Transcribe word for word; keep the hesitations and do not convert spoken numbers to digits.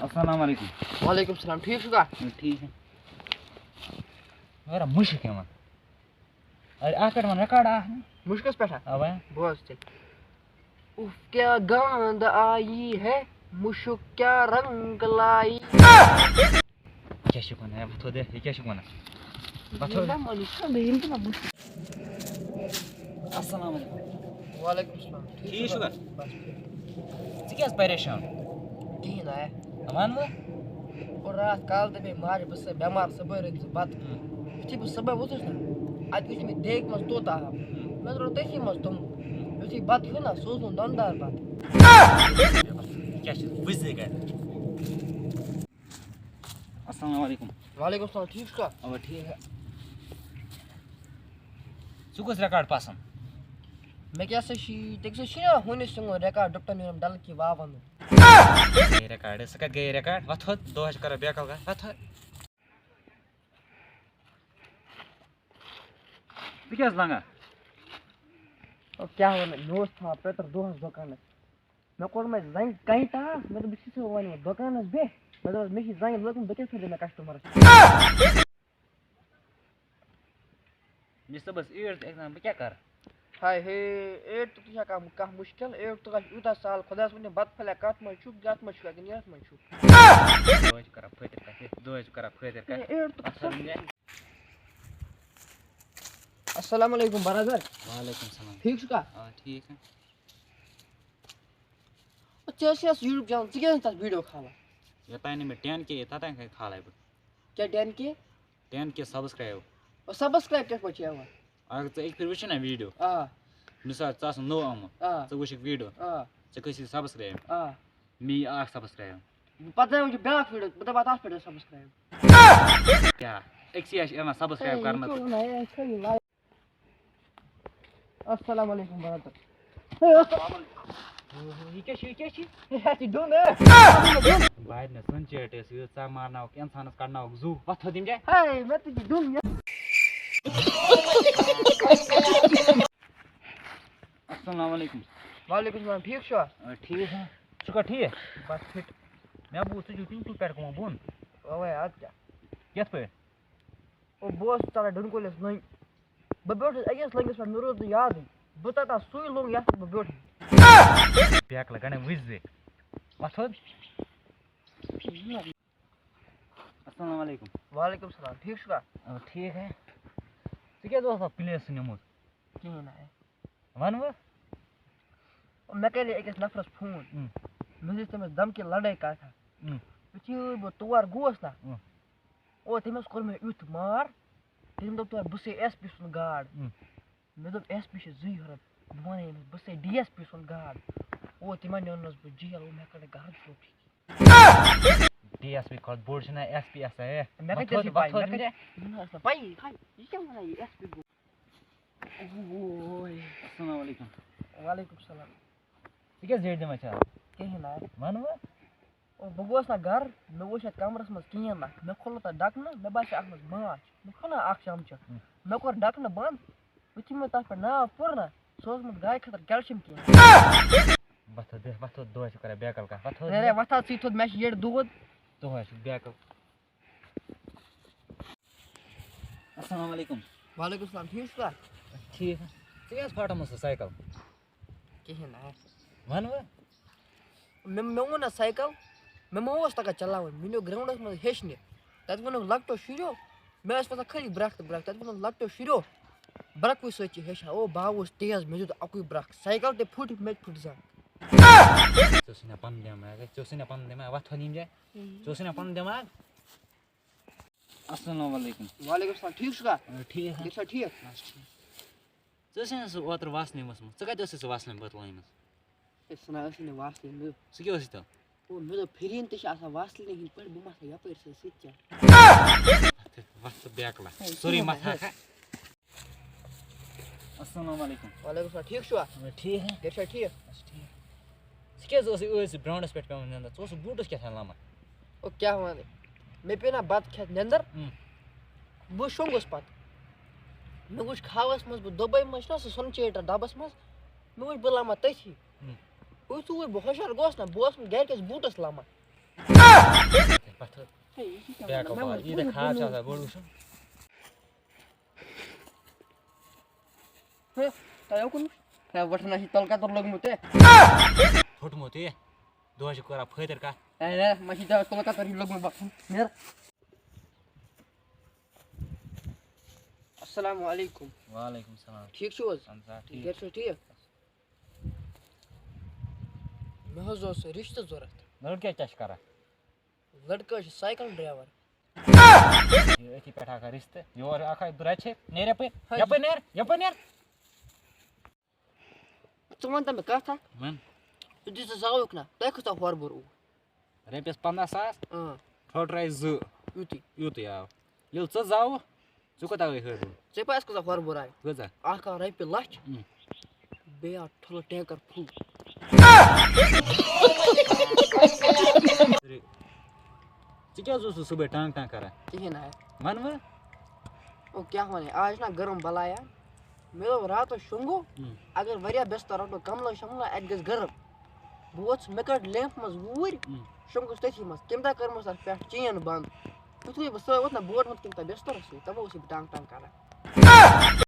السلام علیکم۔ وعلیکم السلام، ٹھیٖک چھُکھا؟ ٹھیٖک چھُ۔ واریاہ مُشک یِوان۔ اَدٕ اَتھ پٮ۪ٹھ وَن ریکارڈ اَکھ۔ مُشکَس پٮ۪ٹھا؟ اَوا۔ بوز تیٚلہِ۔ اُف کیا گانٛد آیی ہے، مُشُک کیا رنٛگ لایی۔ کیٛاہ چھُکھ وَنان؟ ہے، وۄتھو دے، یہِ کیٛاہ چھُکھ وَنان؟ وۄتھو۔ یہِ نہ وَنُن چھُنہ، مےٚ ییٚلہِ تہِ نہ وٕچھ۔ السلام علیکم۔ وعلیکم السلام۔ ٹھیٖک چھُکھا؟ بس ٹھیٖک۔ ژٕ کیٛازِ پریشان؟ کِہیٖنۍ نہ، ہے۔ وَن وۄنۍ۔ اور راتھ کالہٕ تہِ مےٚ ماجہِ، بہٕ چھُسَے بٮ۪مار، صُبحٲے رٔٹۍ زِ بَتہٕ۔ ہُم۔ یُتھُے بہٕ صُبحٲے ووٚتھُس نہ، اَتہِ وٕچھ مےٚ دیگہِ منٛز توٚت آب۔ ہُم۔ مےٚ ترٛوو تٔتھی منٛز توٚمُل۔ ہُم۔ یُتھُے بَتہٕ کھیوٚو نہ، سُہ اوس نہٕ دۄندار بَتہٕ۔ یہِ کیٛاہ چھِ وٕچھ زِ گَرِ؟ السلام علیکم۔ وعلیکم السلام، ٹھیٖک چھُکھا؟ اَوا، ٹھیٖک ہے۔ ژٕ کُس ریکارڈ پسنٛد؟ مےٚ کیٛاہ سا چھُ یہِ، تٔمۍ سا چھُ یہِ ہُنِس سُنٛد ریکارڈ، ڈاکٹر نیٖرم ڈل کی واوَن۔ یہِ ریکارڈ، سُہ کَتہِ گٔیے ریکارڈ؟ وۄتھ تھوٚد، دۄہَے چھُ کران بیکل کَتھ، وۄتھ تھوٚد۔ ژٕ کیٛازِ لنٛگان؟ او، کیٛاہ وَنہٕ، مےٚ اوس تھاوان پیٚتٕر دۄہَس دُکانَس۔ مےٚ کوٚر مےٚ زنٛگہِ کَنہِ ٹاس، مےٚ دوٚپ، بہٕ چھُسے وۄنۍ یِمَن دُکانَس بیٚہہ۔ مےٚ دوٚپ، مےٚ چھِ زنٛگہِ لٔجمٕژ، بہٕ کیٛاہ کَرٕ مےٚ کَسٹمَرَس؟ مےٚ چھِ صُبحَس eighth exam، بہٕ کیٛاہ کَرٕ؟ ہاے ہے، eighth تُک چھا کانٛہہ، کانٛہہ مُشکِل؟ Eighth تُک آسہِ یوٗتاہ سہل، خۄدایَس ؤنِو، بَتہٕ پھٔلیا کَتھ منٛز چھُکھ، یَتھ منٛز چھُکھ، کِنہٕ یَتھ منٛز چھُکھ؟ دۄہَے چھُ کَران فٲطر کَتھ، دۄہَے چھُ کَران فٲطر کَتھ۔ ہے، eighth تُک اَتھ حظ مےٚ۔ السلام علیکم برادر۔ وعلیکم السلام۔ ٹھیٖک چھُکھا؟ آ، ٹھیٖک ہے۔ او، ژےٚ ٲسۍ یَس YouTube channel، ژٕ کیٛازِ نہٕ تَتھ video کھالان؟ یوٚتانۍ نہٕ مےٚ ten K یی، توٚتانۍ کَتہِ کھالَے بہٕ۔ کیٛاہ ten K؟ Ten K subscribe۔ او، subscribe کِتھ پٲٹھۍ چھِ یِوان؟ اگر ژٕ أکہِ پھِرِ وٕچھکھ نہ video، آ۔ مِثال، ژٕ آسَکھ نوٚو آمُت، آ۔ ژٕ وٕچھکھ video، آ۔ ژےٚ کھسی subscribe۔ آ۔ مےٚ یی اَکھ subscribe۔ پَتہٕ وٕچھِ بیٛاکھ video، بہٕ دَپہٕ اَتھ پٮ۪ٹھ subscribe۔ کیٛاہ؟ أکسٕے آسہِ یِوان subscribe ہے، یہِ کرنہٕ کیٛاہ تہٕ وَنان؟ ہے، یہِ چھےٚ یہِ live۔ السلام علیکم برادر۔ یہِ کیٛاہ چھُ، یہِ کیٛاہ چھُ؟ یہِ چھُ ڈوٚن، ہے۔ بہٕ ہَتہِ نہٕ سُن چیٹ ٲس، یہِ ژٕ مارناوَکھ اِنسانَس، کَڑناوَکھ زُو، وۄتھ تھوٚد ییٚمہِ جایہِ۔ ہے، مےٚ تہِ چھُ ڈوٚن، یہِ۔ السلام علیکم۔ وعلیکم السلام، ٹھیٖک چھُوا؟ آ، ٹھیٖک ہا۔ ژٕ چھُکھا ٹھیٖک؟ بس fit۔ مےٚ بوٗز ژٕ چھُکھ ٹِنکُل پٮ۪ٹھ گوٚمُت بۄن۔ اَوَے، اَدٕ کیٛاہ؟ کِتھ پٲٹھۍ؟ او، بہٕ اوسُس ژَلان ڈوٗنۍ کُلِس لٔنٛگۍ۔ بہٕ بیوٗٹھُس أکِس لٔنٛگِس پٮ۪ٹھ، مےٚ روٗد نہٕ یادٕے۔ بہٕ تَتھ آس سُے لوٚنٛگ یَتھ پٮ۪ٹھ بہٕ بیوٗٹھُس۔ بیکلہٕ گَنڈٕ وٕچھ زِ۔ وۄتھ تھوٚد۔ السلام علیکم۔ وعلیکم السلام، ٹھیٖک چھُکھا؟ آ، ٹھیٖک ہے۔ ژٕ کیٛازِ اوسکھ place نیوٗمُت؟ کِہیٖنۍ نہٕ۔ وَن وۄنۍ۔ مےٚ کَرے أکِس نفرَس فون۔ اۭں۔ مےٚ دِژ تٔمِس دھمکی لڑٲے کَتھ۔ اۭں۔ یُتھُے بہٕ تور گوس نہ، اۭں۔ او، تٔمۍ حظ کوٚر مےٚ یُتھ مار، تٔمۍ دوٚپ تورٕ، "بہٕ چھُسے S P سُنٛد guard۔" اۭں۔ مےٚ دوٚپ، "S P چھِ زٕے حرف، بہٕ وَنَے أمِس، بہٕ چھُسے D S P سُنٛد guard۔" او، تٔمۍ ہا نیونَس بہٕ جیل، او، مےٚ کَڑے گَرٕ ژھوٚپ۔ D S P کھۄتہٕ بوٚڑ چھُنہ S P آسان، ہے۔ مےٚ کَتہِ ٲس یہِ پَے؟ مےٚ کَتہِ، مےٚ ٲس نہٕ پَیی۔ ہاے، یہِ کیٛاہ وَنان یہِ S P گوٚو؟ اوے۔ السلام علیکم۔ وعلیکم السلام۔ ژٕ کیٛاہ زیٹھۍ دِوان چھِ اَتھ؟ کِہیٖنۍ نہ۔ وَن وۄنۍ۔ او، بہٕ گوس نہ گَرٕ، مےٚ وٕچھ اَتھ کَمرَس منٛز کِہیٖنۍ نہ۔ مےٚ کھوٚل تَتھ ڈَکہٕ نہ، مےٚ باسیو اَتھ منٛز ماچھ۔ مےٚ کھوٚل نہ اَکھ چَمچہٕ۔ ہُم۔ مےٚ کوٚر ڈَکہٕ نہٕ بنٛد، یُتھُے مےٚ تَتھ پٮ۪ٹھ ناو پوٚر نہ، سُہ اوس گوٚمُت گایہِ خٲطرٕ calcium کِہیٖنۍ۔ وۄتھو دِ، وۄتھو، دۄہَے چھُ کَران بیکَل کَتھ، وۄتھو ہے، دِ۔ ہے، وۄتھ حظ ژٕے تھوٚد، مےٚ چھِ یٔڈ دود۔ دۄہَے چھُ بیکَل۔ السلام علیکم۔ وعلیکم السلام، ٹھیٖک چھُکھا؟ ٹھیٖک۔ ژٕ کیٛازِ پھاٹومُت سُہ سایکل؟ کِہیٖنۍ نہ۔ وَن وۄنۍ۔ مےٚ، مےٚ ووٚن نہ سایکل، مےٚ ما اوس تَگان چلاوٕنۍ۔ مےٚ نیوٗ گرٛاوُنٛڈَس منٛز ہیٚچھنہِ۔ تَتہِ ووٚنُکھ لۄکٹیو شُریو، مےٚ ٲس پَتہ خٲلی برٛکھ تہٕ برٛکھ۔ تَتہِ ووٚنُکھ لۄکٹیو شُریو، برٛکوٕے سۭتۍ چھِ ہیٚچھان۔ او، بہٕ ہا اوس تیز، مےٚ دیُت اَکُے برٛکھ۔ سایکل تہِ پھُٹ، مےٚ تہِ پھُٹ زَنٛگ۔ ژےٚ اوسُے نہ پَنُن دٮ۪ماغ، ژےٚ اوسُے نہ پَنُن دٮ۪ماغ، وۄتھ تھوٚد ییٚمہِ جایہِ۔ ژےٚ اوسُے نہ پَنُن دٮ۪ماغ۔ السلام علیکم۔ وعلیکم السلام، ٹھیٖک چھُکھا؟ آ، ٹھیٖک ہا۔ گَرِ چھا ٹھیٖک؟ بَس ٹھیٖک۔ ژٕ ٲسٕے نہٕ سُہ اوترٕ واسلیٖن ؤژھمٕژ۔ ژٕ کَتہِ ٲسٕے سُہ واسلیٖن بٲتلہٕ أنمٕژ؟ ہے، سُہ نہ ٲسٕے نہٕ واسلیٖن، مےٚ۔ سُہ کیٛاہ اوسُے تیٚلہِ؟ او، مےٚ دوٚپ، پھِرِن تہِ چھِ آسان واسلیٖنہِ ہِنٛدۍ پٲٹھۍ، بہٕ مَتھٕ یَپٲرۍ سۄ سۭتۍ کیٛاہ؟ وَتھ ژٕ بیکلا۔ ہے، سورُے کِہیٖنۍ مَتھٕ نہٕ۔ ہاکھا۔ السلام علیکم۔ وعلیکم السلام، ٹھیٖک چھُوا؟ آ، ٹھیٖک ہا۔ گَرِ چھا ٹھیٖک؟ بَس ٹھیٖک۔ ژٕ کیٛازِ اوسُے أتھۍ سۭتۍ برٛاونٛڈَس پٮ۪ٹھ پٮ۪وان نِنٛدَر؟ ژٕ اوسُکھ بوٗٹَس کیٛاہ تام لَمان؟ او، کیٛاہ وَنہٕ؟ مےٚ پیٚیہِ نا بَتہٕ کھٮ۪تھ نٮ۪نٛدٕر۔ اۭں۔ بہٕ شۄنٛگُس پَتہٕ۔ مےٚ وٕچھ خابَس منٛز، بہٕ دُبَے منٛز چھُنہ سُہ سۄنہٕ چیٹَر دَبَس منٛز۔ مےٚ وٕچھ بہٕ لَمہٕ تٔتھی۔ اۭں۔ یُتھُے وۄنۍ بہٕ ہُشار گوس نہ، بہٕ اوسُس گَرِکِس بوٗٹَس لَمان۔ پتھر۔ ہے، یہِ چھِ کیٛاہ بیٚیہِ وَنان؟ کَپار، مےٚ ییٖتیٛاہ ووٚن خاب چھِ آسان، گۄڈٕ وٕچھُن۔ ہے، تۄہہِ آو کُن؟ ہے، وۄٹھن آسہِ تَلہٕ کَتُر لوٚگمُت، ہے۔ پھوٚٹمُت، یہِ۔ دۄہَس چھِ کران فٲطر کَتھ۔ ہے، ہے، مےٚ چھِ دَپان تُلہٕ کَتُر ہیوٗ لوٚگمُت بَکھُن۔ نیرٕ۔ السلام علیکم۔ وعلیکم السلام۔ ٹھیٖک چھِو حظ؟ اَہَن حظ، آ، ٹھیٖک۔ گَرِ چھِو ٹھیٖک؟ مےٚ حظ اوس رِشتہٕ ضوٚرَتھ۔ لٔڑکہٕ کیٛاہ چھِ کران؟ لٔڑکہٕ حظ چھِ سایکل ڈرٛایوَر۔ یہِ أتھی پٮ۪ٹھ اکھ رِشتہٕ۔ یور اکھ درٛاے چھِ۔ نیر یَپٲرۍ۔ ہاں جی۔ یَپٲرۍ نیر۔ یَپٲرۍ نیر۔ ژٕ وَن تہٕ مےٚ کَتھ اَکھ۔ وَن۔ ژٕ دِژٕ زاوُکھ نہ، تۄہہِ کۭژاہ ہورٕ بوٚر اوس؟ رۄپیَس پنٛداہ ساس۔ اۭں۔ ٹھوٚٹرَے زٕ۔ یُتُے۔ یُتُے آو۔ ییٚلہِ ژٕ زاوُکھ، ژٕ کوٗتاہ گٔے ہٲرمٕژ؟ ژےٚ پَے اَسہِ کۭژاہ ہورٕ بوٚر آیہِ؟ کۭژاہ؟ اَکھ آو رۄپیہِ لَچھ، اۭں۔ بیٚیہِ آو ٹھُلہٕ ٹینکَر فُل۔ ژٕ کیٛازِ اوسُکھ صُبحٲے ٹانٛگ ٹانٛگ کران؟ کِہیٖنۍ نہٕ۔ وَن وۄنۍ۔ او، کیٛاہ وَنہٕ، آز چھِنہ گرم بَلایا۔ مےٚ دوٚپ راتَس شۄنٛگو، ہُم۔ اگر واریاہ بِستَر رَٹو کَملہٕ شَملہٕ، اَتہِ گژھِ گرم۔ بہٕ ووتُس، مےٚ کٔڑ لیمپ منٛز ووٗرۍ، ہُم۔ شۄنٛگُس تٔتھی منٛز۔ تَمہِ دۄہ کٔرمَس اَتھ پٮ۪ٹھ چین بنٛد۔ یُتھُے بہٕ صُبحٲے ووت نہ، بہٕ ووتمُت تَمہِ دۄہ بِستَرَس سۭتۍ، تَوَے اوسُس بہٕ ٹانٛگ ٹانٛگ کران۔